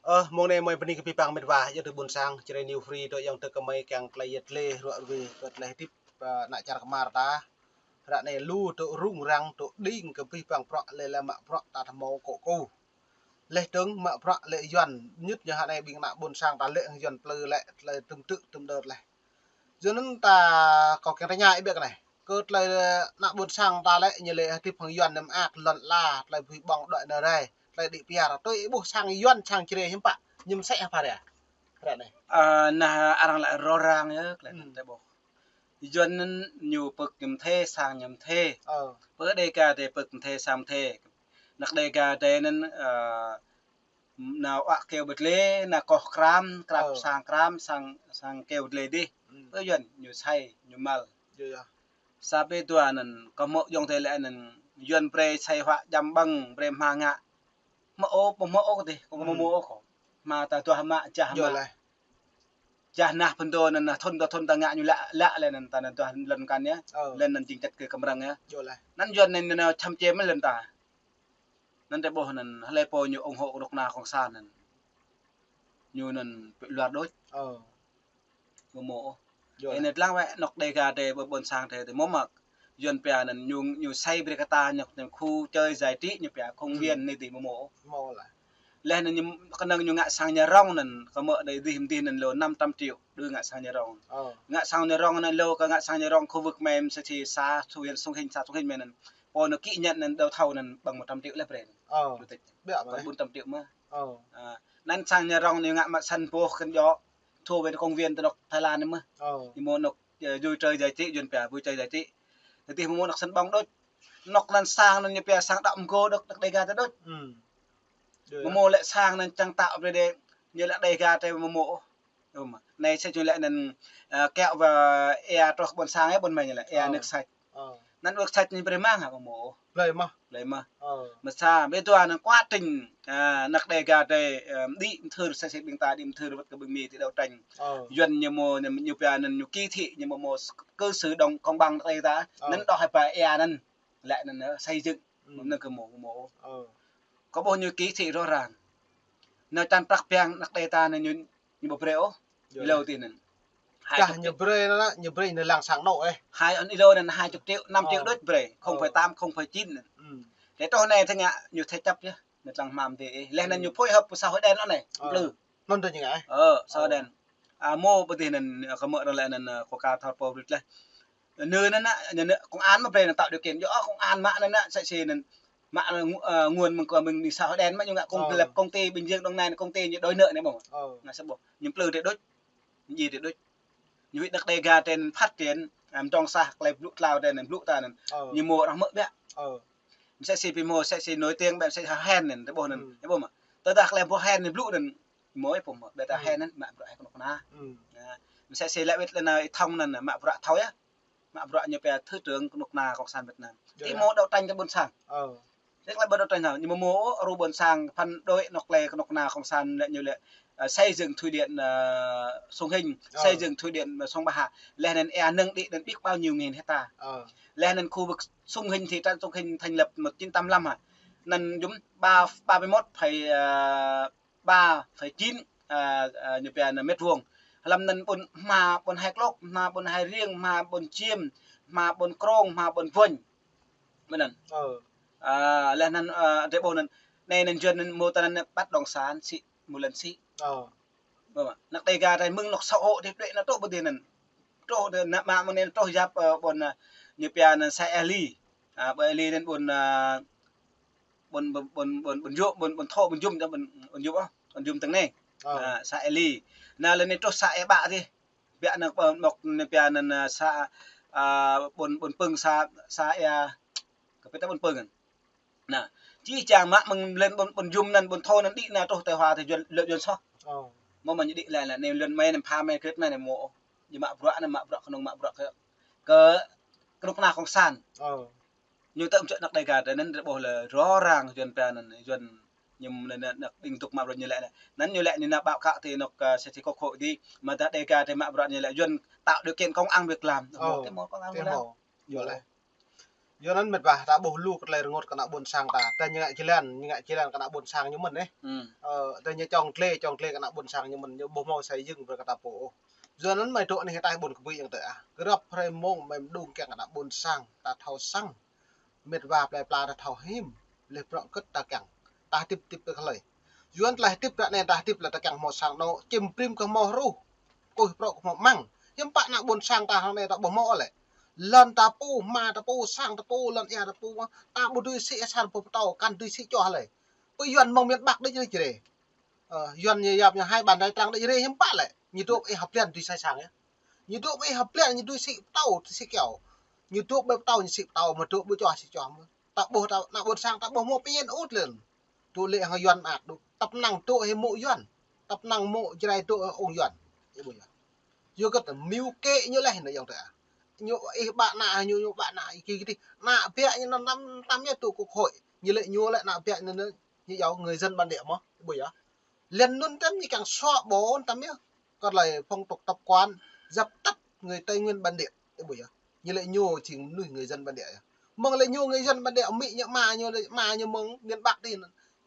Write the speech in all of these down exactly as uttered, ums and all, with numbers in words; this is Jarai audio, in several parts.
Ơ, mông anai mơi bơni kơ abih bang met wa, ayŏng adơi ƀuôn sang, Jrai New Free, dŏ ayŏng adơi kơmơi kiăng tơlơi yet lĕ, ruă ruê, kơ tơlơi hơdip, ơ, ană čar kơmar ta. Ră anai lu dŏ rŭng răng, dŏ đing kơ abih bang bruă, lĕ lĕ mă bruă ta tơhmâo kŏ kô. Lĕ dơ̆ng mă bruă lĕ Yuan, ñŭt ñu hă anai ƀing ană ƀuôn sang ta lĕ Yuan plư lĕ, tơlơi tŭm tŭ tŭm đơr lĕ. Yua anŭn ta kâo kiăng tơña ih ƀiă kơ anai. Kơ tơlơi ană ƀuôn sang ta lĕ ñu lĕ hơdip hăng Yuan anăm mơak lŏn ala, tơlơi bơwih ƀơ̆ng đuaĭ nao rai, tơlơi đĭ pơyar. Tui ih ƀuh sang Yuan sang Jrai hiư̆m pă, ñu mơsĕ hă phara. Ră anai. Ơ, nah, arăng lĕ rŏ răng yơh, tơlơi anŭn tơ ƀuh. Yuan anŭn ñu pơ̆k ñu mơthê, sang ñu mơthê. Ơ. Pơ Đêga tơ pơ̆k mơthê, sang mơthê. Anăk Đêga tơ anŭn, ơ, nao ă kơyâo bơtlê, nao koh kram, kram sang kram, sang, sang kơyâo bơtlê dih. Pơ Yuan ñu sai, ñu măl. Sa pơ dua anŭn, kơ hmâo ayŏng adơi lĕ anŭn, Yuan brơi sai huă jăm ƀơ̆ng, brơi hma ngă. Hmâo ôh, ƀu hmâo ôh dih, kơ hmâo ôh kơ. Hma ta duah mă, jah mă. Jah nah phŭn dô anŭn, nah thŭn dô thŭn ta ngă ñu lă, lă lĕ anŭn ta anŭn duah lŏn mơkăn yơh. Lĕ anŭn jing čăt kơ kơmrơ̆ng yơh. Anŭn Yuan anŭn, anŭn čăm čem lŏn ta. Anŭn tơ ƀuh anŭn, hlơi pô ñu ủng hộ kơnuk kơna cộng sản anŭn. Ñu anŭn pĭ luar đôč. Ƀu hmâo ôh. Ơ, anai lăng wơ̆t anăk Đêga tơ ƀôn sang tơ, tơ hmâo mơ̆. Yuan pia anŭn ñu, ñu xây brơi kơ ta ñu, ñu khu chơi giải trí ñu pia công viên anai dih ƀu hmâo ôh. Lĕ anŭn ñu, kơnơ̆ng ñu ngă sang nhà rông anŭn, kơ mơ̆ đơi dih mơ̆ dih anŭn lô năm trăm triệu, đơi ngă sang nhà rông. Ngă sang nhà rông anŭn lô, kơ ngă sang nhà rông khu vực mơ̆ mơ̆ sa, sa, sa, huyện Sông Hinh, xã Sông Hinh mơ̆ anŭn. Pô anŭn ký nhận anŭn đấu thầu anŭn ƀơ̆ng một trăm triệu lĕ brơi. Chủ tịch. Ƀiă mơ̆. Ƀơ̆ng bốn trăm triệu mơ̆. Ơ. Ơ, anŭn sang nhà rông ñu ngă mă sân boh kơnjŏ. Thu về công viên tơ anăk Thái Lan anŭn mơ̆. Ơ. Ñu hmâo anăk, ơ, vui chơi giải trí, Yuan pia vui chơi giải trí. Tơ dih hmâo anăk sân bóng đôč. Anăk anŭn sang anŭn ñu pia sang đăo mơgô đôč, anăk Đêga tơ đôč. Ƀu hmâo lĕ sang anŭn čang tao brơi đe, ñu lĕ Đêga tơ ƀu hmâo ôh. Anai sĕ ñu lĕ anŭn, ơ, kẹo và ia truh ƀôn sang ĕ ƀôn mơi ñu lĕ, ia nước sạch. Anŭn nước sạch ñu brơi mơ̆ng hă ƀu hmâo ôh. Blơi mơ̆. Blơi mơ̆. Mơ̆ sa, ƀiă dua anŭn quá trình, ơ, anăk Đêga tơ, ơ, đĭ mơthưr sĕ sĕ ƀing ta đĭ mơthưr wơ̆t kơ ƀing Mi ti đấu tranh. Yuan ñu hmâo, ñu, ñu pia anŭn ñu kỳ thị, ñu hmâo, hmâo cư xử đồng công bằng anăk Đêga ta. Anŭn đôč hai ba ia anŭn. Lĕ anŭn, ơ, xây dựng. Anŭn kơ hmâo, hmâo. Kơ ƀuh ñu kỳ thị rõ ràng. Anŭn čan prăk biang anăk Đêga ta anŭn ñu, ñu ƀu brơi ôh. Ih lŏ tui anŭn. Hai chục triệu. Ñu brơi anŭn, ñu brơi anŭn lăng sang anŏ ĕ. Hai, ih lŏ anŭn hai chục triệu, năm triệu đôč brơi. Không phẩy tám, không phẩy chín anŭn. Tơ truh anai tơ ngă ñu thế chấp yơh. Anŭn lăng hmam tơ ĕ. Lĕ anŭn ñu phối hợp pơ xã hội đen anŭn anai. Plư. Anŭn tơ ñu ngă ĕ. Ơ, xã hội đen. Ơ, hmâo ƀu dih anŭn, ơ, kơ mơ̆ ră lĕ anŭn, ơ, kơ ka thâo pô brơi lĕ. Anŭn anŭn, anŭn, anŭn, công an mơ̆ brơi anŭn tạo điều kiện. Yua, ơ, công an mă anŭn, anŭn, sĕ sĕ anŭn. Mă anŭn, ơ, nguồn mơ̆ng kơ ƀing xã hội đen mă ñu ngă công ty, lập công ty Bình Dương đồng này anŭn công ty ñu đòi nợ anai ƀơ̆ng. Ngă sĕ ƀơ̆ng. Ñu plư tơ đôč. Ñu djai tơ đôč. Ñu wĭt anăk Đêga tơ anŭn phát triển, ơ, mơdrŏng sah, tơlơi blŭ tlao tơ anŭn blŭ ta anŭn. Ñu hmâo arăng hmư̆ biă. Mơ̆ sĕ sĕ ƀu hmâo, sĕ sĕ nổi tiếng, ƀĕ sĕ hă hên anŭn, tơ ƀuh anŭn. Tơ ƀuh mơ̆. Tơdah tơlơi ƀuh hên anŭn blŭ anŭn. Hmâo ih ƀuh mơ̆, ƀĕ ta hên anŭn, mă bruă ih kơnuk kơna. Mơ̆ sĕ sĕ lĕ wĭt lĕ anŭn ih thŏng anŭn, mă bruă thâo yơh. Mă bruă ñu pia thứ trưởng kơnuk kơna cộng sản Việt Nam. Tơ hmâo đấu tranh kơ ƀôn sang. Tơ lĕ ƀu đấu tranh thâo, ñu hmâo hmâo ôh, ru ƀôn sang phản đối anŏ tơlơi kơnuk kơna cộng sản lĕ ñu lĕ, ơ, xây dựng thủy điện, ơ, Sông Hinh, xây dựng thủy điện, ơ, Sông Ba Hạ. Lĕ anŭn ea nơ̆ng đĭ anŭn biết bao nhiêu nghìn hecta. Lĕ anŭn khu vực Sông Hinh, thị trấn Sông Hinh thành lập một chín tám lăm hă. Anŭn jum ba, ba mươi mốt phẩy, ơ, ba phẩy chín, ơ, ơ, ñu pia anŭn mét vuông. Hlăm anŭn ƀôn hma, ƀôn hai klôk, hma ƀôn hai riêng, hma ƀôn čiêm, hma ƀôn krông, hma ƀôn vơnh. Mơ̆n anŭn. Ơ, lĕ anŭn, ơ, tơ ƀuh anŭn. Anai anŭn Yuan anŭn hmâo tơ anŭn bất động sản sĭ, hmâo lŏn sĭ. Ƀơ̆ng mơ̆. Anăk Đêga tơ mơ̆ng anŏ xã hội tơ đuaĭ anŭn truh ƀu dih anŭn. Truh tơ anŭn mă mơ̆ng anai truh yap, ơ, ƀôn, ơ, ñu pia anŭn xã Ea Ly. Ơ, ƀôn Ea Ly anŭn ƀôn, ơ, ƀôn, ƀôn, ƀôn, ƀôn, ƀôn Yŭm, ƀôn, ƀôn Thô, ƀôn Yŭm, ƀôn, ƀôn Yŭm, ơ, ƀôn Yŭm tơ̆ng anai. Ơ. Ơ, xã Ea Ly. Anŭn lĕ anai truh xã Ea Bă dih. Biă anŭn, ơ, anŏ anai pia anŭn, ơ, xã, ơ, ƀôn, ƀôn Pưng xã, xã Ea, kơ pĭt ta ƀôn Pưng anŭn. Anŭn. Či čang mă mơ̆ng lĕ ƀôn, ƀôn Yŭm anŭn, ƀôn Thô anŭn đĭ anŭn truh tơ hua tơ Yuan, lŏn Yuan soh. Ơ. Hmâo mơ̆ ñu đĭ lĕ, lĕ anai lŏn mơi anŭn pha mơi kret mơi anŭn hmâo. Ñu mă bruă anŭn, mă bruă kơnung, mă bruă kơ, kơ kơnuk kơna cộng sản. Ơ. Ñu tơ mơ̆ čuă anăk Đêga tơ anŭn tơ ƀuh lĕ rŏ răng Yuan pia anŭn, Yuan ñu lĕ anŭn, anŭn, anŭn ƀing dŏ mă bruă ñu lĕ anŭn. Anŭn ñu lĕ ñu nao ƀao kă tơ anŏ, ơ, sĕ sĕ kŏ kŏ dih, mơ̆ tơdah Đêga tơ mă bruă ñu lĕ Yuan tạo điều kiện công ăn việc làm. Ơ. Hmâo tơ hmâo công ăn việc làm. Hmâo. Yua lĕ. Yua anŭn mĕt wa, ta ƀuh lu kơ tơlơi rơngot kơ ană ƀôn sang ta. Ta ñu ngă jơlan, ñu ngă jơlan kơ ană ƀôn sang ñu mơ̆n ĕh. Hmm. Ơ, ta ñu čŏng tlê, čŏng tlê kơ ană ƀôn sang ñu mơ̆n, ñu ƀu hmâo xây dựng brơi kơ ta pô ôh. Yua anŭn mơi dŏ anih ataih ƀôn kơbui yang tơ ah. Grăp hrơi mông mơi mơđung kiăng kơ ană ƀôn sang ta thâo săng. Mĕt wa plơi pla ta thâo him, leh bruă kơ̆t ta kiăng. Ta hơdip hơdip pơ hlơi. Yua anŭn tơlơi hơdip ră anai ta hơdip lĕ ta kiăng hmâo sang anŏ, čim prim kơ hmâo hruh, kuih prŏ kơ hmâo măng. Hiư̆m pă ană ƀôn sang ta hrơi anai ta ƀu hmâo lĕ. Lŏn ta pô, hma ta pô, sang ta pô, lŏn ia ta pô, ta ƀu dưi sĭ asar pô pơtâo, kăn dưi sĭ čoh lĕ. Pơ Yuan mơ̆ng miền Bắc đĕč rĕ. Ơ, Yuan ñu yap ñu hai bàn tay trắng đĕč rĕ hiư̆m pă lĕ. Ñu dŏ ih hăp lian dưi sai sang yơh. Ñu dŏ ih hăp lian ñu dưi sĭ pơtâo, sĭ kiao. Ñu dŏ ƀơi pơtâo ñu sĭ pơtâo, mă dŏ ƀơi čoh sĭ čoh mơ̆n. Ta ƀuh ta, ană ƀôn sang ta ƀu hmâo pơñen ôh lĕ. Dŏ lĕ hăng Yuan mơak dŏ. Tăp năng dŏ hĭ mô̆ Yuan. Tăp năng mô̆ Jrai dŏ hĭ ung Yuan. Ih ƀuh yơh. Yua kơ ta miu kê ñu leh anai yang tơ ah. Ñu ih ƀă ană, ñu, ñu ƀă ană, ih kê kê tih. Ană biă ñu anŭn năm, năm yơh dŏ kơ hội. Ñu lĕ ñu lĕ ană biă ñu anŭn, ñu yua người dân bản địa mơ̆n. Ih ƀuh yơh. Lĕ anŭn tăm ñu kiăng xóa bỏ tăm yơh. Kơ tơlơi phong tục tập quán, dập tắt người Tây Nguyên bản địa. Ih ƀuh yơh. Ñu lĕ ñu jing mơnuih người dân bản địa yơh. Mơ̆ng lĕ ñu người dân bản địa, amĭ ñu ama ñu, ama ñu mơ̆ng miền Bắc đih.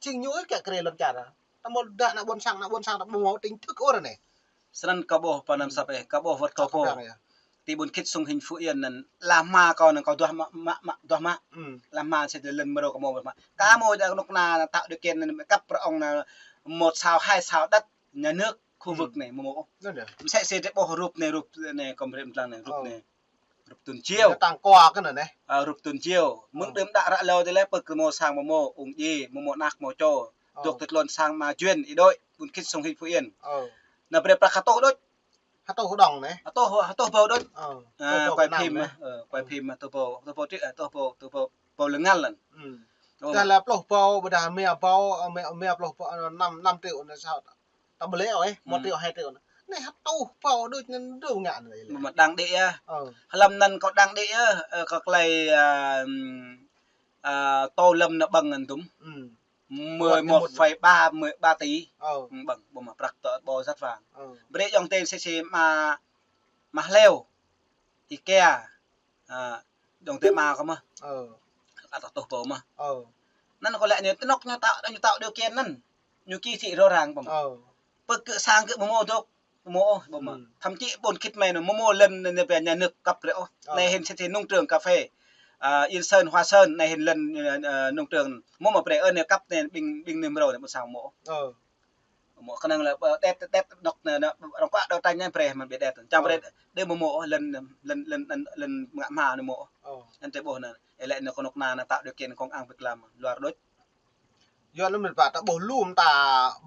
Jing ñu kiăng kơ rê lŏn čar. Ta mơ̆ đa ană ƀôn sang, ană ƀôn sang ta ƀu hmâo tỉnh thức ôh ră anai. Snăn kâo ƀuh pơ anăm săp ih, kâo ƀuh wơ̆t kâo pô. Ti ƀuôn Khit Sông Hinh Phú Yên anŭn, ala hma kâo anŭn kâo duah mă, mă, mă, duah mă. Ala hma sĭt lĕ lŏn mrô kâo mơ̆ mă. Kâo mơ̆ đa kơnuk kơna anŭn tạo điều kiện anŭn kăp prŏ ong anŭn một sao, hai sao đất nhà nước khu vực anai mơ̆ mơ̆. Msĕ sĭt ih ƀuh rup anai, rup anai, kâo brơi mtlang anai, rup anai. Rup Tun Chiêu. Tang kua kơ anŭn ĕh. Ơ, rup Tun Chiêu. Mơ̆ng đưm đă ră hlâo tơlơi pơ kơ mơ̆ sang mơ̆ mơ̆, ung djai, mơ̆ mơ̆ anak mơ̆ čô. Dŏ tơlơi lŏn sang mă Juen, Y Đôi, ƀuôn Khit Sông Hinh Phú Yên. Anŭn brơi prăk hơtuh đôč. Hơtuh đŏng anai. Hơtuh, hơtuh ƀâo đôč. Ơ, quay phim mơ̆, ơ, quay phim mơ̆, hơtuh ƀâo, hơtuh ƀâo trĭ, hơtuh ƀâo, hơtuh ƀâo, ƀâo lơngal anŭn. Dah lĕ pluh ƀâo, ƀôdah mia ƀâo, ơ, mia, mia pluh ƀâo, anŭn năm, năm triệu anŭn sao. Ta ƀu lĕ ôh, một triệu, hai triệu. Anai hơtuh ƀâo đôč anŭn dŏ ngă anai lĕ. Mơ̆ đang đĭ yơh. Hlăm anŭn kâo đang đĭ yơh, ơ, kơ tơlơi, ơ, ơ, tô lâm anŭn ƀơ̆ng anŭn tŭm. Mười một phẩy ba, mười ba tỷ. Ƀơ̆ng, ƀơ̆ng mă prăk tơ ƀâo rất vàng. Brơi ayŏng adơi sĭt sĭt mă, mă hleo. Ikea. Ơ, dŏng tơ ama kâo mơ̆. Ơ. Ăt hơtuh ƀâo mơ̆. Ơ. Anŭn kâo lĕ ñu tơnŏk ñu tạo, ñu tạo điều kiện anŭn. Ñu ký thị rõ ràng ƀơ̆ng mơ̆. Ơ. Pơ kơ sang kơ mơ̆ mơ̆ dŏ, mơ̆ mơ̆ ôh ƀơ̆ng mơ̆. Thậm chí ƀuôn Khit mơi anŭn mơ̆ mơ̆ lŏn anai pia nhà nước cấp rĕ ôh. Ơ. Anai hĭn sĭt sĭt nông trường cà phê. Ơ, Yên Sơn, Hoa Sơn, anai hĭn lŏn, ơ, ơ, nông trường. Mơ̆ mơ̆ brơi ơ anai cấp anai ƀing, ƀing anai mrô anai ƀu sang mơ̆ ôh. Ơ. Mơ̆ kơnơ̆ng lĕ, ơ, đet, đet, đŏk anai, anai, rŏng kua đấu tranh anai brơi mơ̆n ƀu đet. Čang brơi, đe mơ̆ mơ̆, lŏn, lŏn, lŏn, lŏn, lŏn ngă hma anai mơ̆. Ơ. Anŭn tơ ƀuh anŭn, ih lĕ anŭn kơnuk kơna anŭn tạo điều kiện công ăn việc làm, luar đôč. Yuan anŭn mĭt wa ta ƀuh lu mơta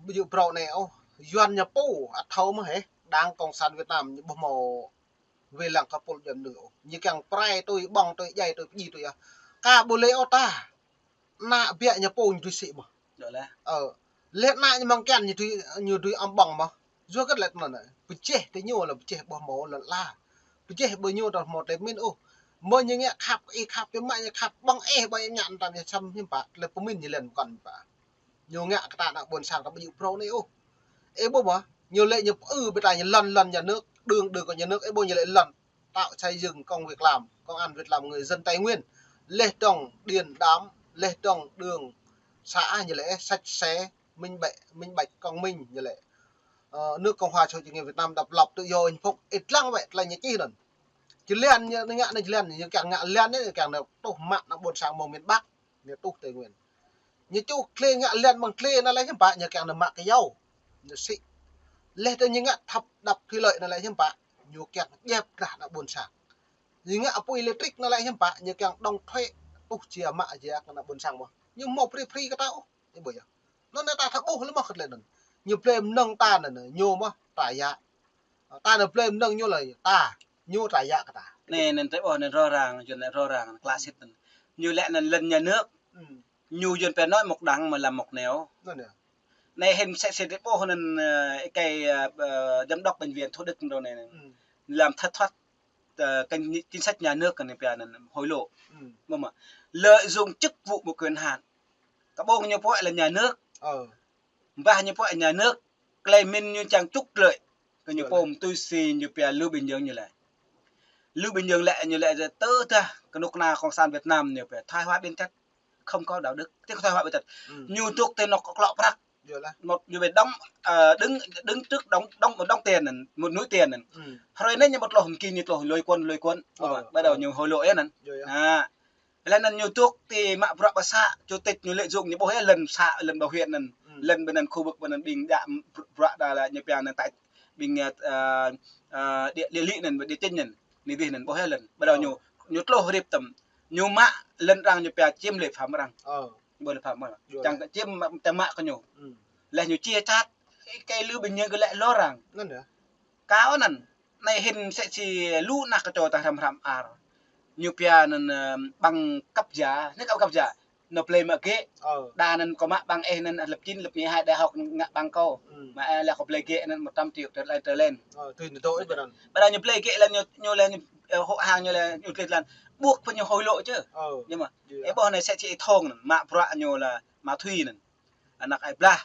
ƀu djơ̆ phrâo anai ôh. Yuan ñu pô, ăt thâo mơ̆ hĕ, Đảng Cộng sản Việt Nam ñu ƀu hmâo wai lăng kơ pôl djuai mơnuih ôh. Ñu kiăng prai tui ƀơ̆ng, tui djai, tui pơdjai, tui yơh. Ka ƀu lĕ ôh ta. Ană biă ñu pô ñu dưi sĭ mơ̆. Ơ. Lĕ ană ñu mơ̆ng kian ñu dưi, ñu dưi ăm ƀơ̆ng mơ̆. Yua kơ lĕ anŭn anai. Pơjeh tơ ñu lĕ pơjeh ƀu hmâo lŏn ala. Pơjeh ƀu ñu ta hmâo tơlơi pơmĭn ôh. Mơ̆ ñu ngă khăp, ih khăp, ih mă ñu khăp, ƀơ̆ng ih, ƀơ̆ng ih ngă anŭn ta ñu săm hiư̆m pă, tơlơi pơmĭn ñu lĕ kăn pă. Ñu ngă kơ ta ană ƀôn sang ta ƀu djơ̆ phrâo anai ôh. Ih ƀuh mơ̆, ñu lĕ ñu pơư ƀing ta ñu lŏn, lŏn nhà nước, đường, đường của nhà nước, ih ƀuh ñu lĕ lŏn. Tạo xây dựng công việc làm, công ăn việc làm người dân Tây Nguyên. Leh dŏng điện đóm, leh dŏng đường xã ñu lĕ sạch sẽ, minh bạch, minh bạch, công minh ñu lĕ. Ơ, nước Cộng hòa Xã hội Chủ nghĩa Việt Nam độc lập, tự do, hạnh phúc, ih lăng wĕ, tơlơi ñu čih anŭn. Jơlan ñu ngă anai jơlan, ñu kiăng ngă lan anai, ñu kiăng anai tuh mă ană ƀôn sang mơ̆ng miền Bắc. Ñu tuh Tây Nguyên. Ñu čuh klê ngă lan ƀơ̆ng klê anŭn lĕ hiư̆m pă, ñu kiăng anŭn mă kơyâo. Ñu sĭ. Leh tơ ñu ngă thap đập thủy lợi anŭn lĕ hiư̆m pă, ñu kiăng djep drah ană ƀôn sang. Ñu ngă apui electric anŭn lĕ hiư̆m pă, ñu kiăng đŏng thuế tuh jia mă jia kơ ană ƀôn sang mơ̆. Ñu hmâo free free kơ ta ôh. Ih ƀuh yơh. Anŭn anai ta thâo ƀuh lĕ mơ̆ kơ tơlơi anŭn. Ñu blơi mơnơ̆ng ta anŭn, ñu mơ̆ ta yă. Ta anŭn blơi mơnơ̆ng ñu lĕ ta, ñu ta yă kơ ta. Anai, anŭn tơ ƀuh anŭn rõ ràng, Yuan anŭn rõ ràng, klă sĭt anŭn. Ñu lĕ anŭn lŏn nhà nước. Ñu Yuan pia nói một đằng mà làm một nẻo. Anŭn yơh. Anai hĭn sĭt sĭt tơ ƀuh anŭn, ơ, ih kơi, ơ, ơ, giám đốc bệnh viện Thủ Đức mơ̆ anai. Làm thất thoát, ơ, kênh, chính sách nhà nước anai pia anŭn hối lộ. Mơ̆ mơ̆. Lợi dụng chức vụ và quyền hạn. Kơ ƀơ̆ng ñu pô lĕ nhà nước. Ơ. Ƀah ñu pô nhà nước, tơlơi pơmĭn ñu čang trục lợi. Kơ ñu pô mơ̆ tui si ñu pia Lưu Bình Nhưỡng ñu lĕ. Lu bình dân lĕ ñu lĕ tơdah kơnuk kơna cộng sản Việt Nam ñu phải thoái hóa biến chất, không có đạo đức, tức thoái hóa biến chất. Ñu dŏ tơ anŏ klŏ prăk. Một, ñu phải đóng, ờ, đứng, đứng trước đóng, đóng, một đóng tiền anŭn, một núi tiền anŭn. Hrơi anai ñu ƀu tơlơi hơmki ñu tơlơi lui quân, lui quân. Bắt đầu ñu hối lộ anŭn. À, lĕ anŭn ñu dŏ tơ mă bruă pơ xã, chủ tịch ñu lợi dụng ñu ƀuh lŏn xã, lŏn bảo huyện anŭn, lŏn bên anŭn khu vực bên anŭn ƀing dŏ bruă đa lĕ ñu pia anŭn tại ƀing, ờ, ờ, địa, địa lý anŭn, địa chính anŭn, anai dih anŭn ƀuh lŏn. Bắt đầu ñu, ñu tơlơi rip tơm, ñu mă lŏn arăng ñu pia chiếm lợi phạm arăng. Ƀu lợi phạm arăng. Čang kơ chiếm mă, čang mă kơ ñu. Lĕ ñu chia cắt, kơ lu bình dân kơ lĕ lŏ arăng. Kâo anŭn, anai hĭn sĕ si lu anăk kơ čô ta hrăm hrăm ar. Ñu pia anŭn, ơ, bằng cấp giả, anai kâo cấp giả. Ñu blơi mă gĕ. Đa anŭn kâo mă bằng ih anŭn lớp chín, lớp mười hai đại học ngă bằng kâo. Mă ih lĕ kâo blơi gĕ anŭn một trăm triệu trở lên, trở lên. Bắt đầu ñu blơi gĕ lĕ ñu, ñu lĕ ñu, ơ, hộ hàng ñu lĕ ñu blơi lĕ buộc phải ñu hối lộ chứ. Ơ. Ih ƀuh anai sĕ si ih thŏng anŭn, mă bruă ñu lĕ ma Thuy anŭn. Anăk ih blah.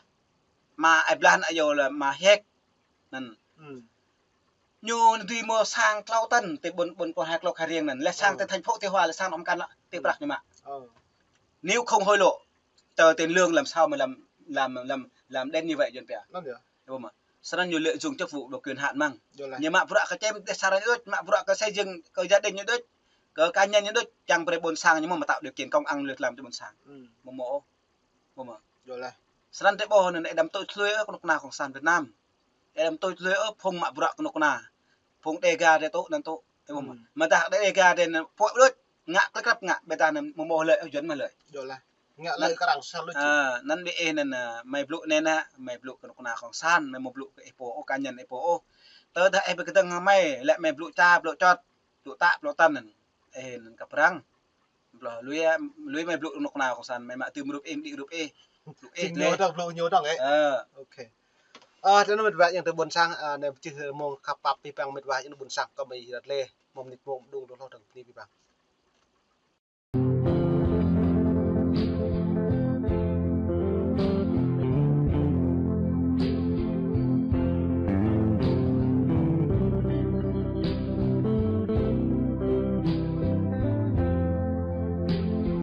Mă ih blah anŭn yơh lĕ ma Hek. Anŭn. Ñu anŭn dưi mơ̆ sang klâo tăn, tơ ƀôn, ƀôn pô hai klâo kha riêng anŭn. Lĕ sang tơ thành phố Tuy Hòa lĕ sang ƀu mơkăn lĕ, tơ prăk ñu mă. Nếu không hối lộ, tơ tiền lương làm sao mà làm, làm, làm, làm đến như vậy, Yuan pia. Ƀu mă. Snăn ñu lợi dụng chức vụ và quyền hạn mơ̆ng. Ñu mă bruă kơ čem dêh sa arăng đôč, mă bruă kơ xây dựng, kơ gia đình ñu đôč, kơ cá nhân ñu đôč, čang brơi ƀôn sang ñu mơ̆, mơ̆ tạo điều kiện công ăn việc làm cho ƀôn sang. Ƀu mơ̆ ôh. Ƀu mơ̆. Snăn tơ ƀuh anŭn ih đăm tui tơlơi ôh kơnuk kơna cộng sản Việt Nam. Ih đăm tui tơlơi ôh phung mă bruă kơnuk kơna. Phung Đêga dêh tŭ anŭn tŭ. Ƀu mơ̆. Mơ̆ dah Đêga dêh anŭn pô đôč. Ngă klĕ krăp ngă, ƀiădah anŭn mơ̆ mơ̆ lĕ, Yuan mơ̆ lĕ. Ngă lĕ kơ arăng sal luč. Anŭn ƀing ih anŭn, ơ, mơi blŭ anai anŭn, mơi blŭ kơnuk kơna cộng sản, mơi mơ̆ blŭ kơ ih pô ôh, cá nhân ih pô ôh. Tơdah ih ƀu kơdơ̆ng hăng mơi, lĕ mơi blŭ ča, blŭ čot, blŭ tă, blŭ tăn anŭn. Ih anŭn kơ prăng. Blŏ, lui, lui mơi blŭ kơnuk kơna cộng sản, mơi mă tơm rup ih, đĭ rup ih. Blŭ ih ñu dong, blŭ ñu dong, ơ. Ơ. Ok. Ơ, tơ anŭn mĕt wa yang tơ ƀôn sang, ơ, anai pơčih mông khăp pap pih păng mĕt wa yang tơ ƀôn sang, kơ mơi ră lĕ, mông nit mông đung đung hloh dong pơni pih păng.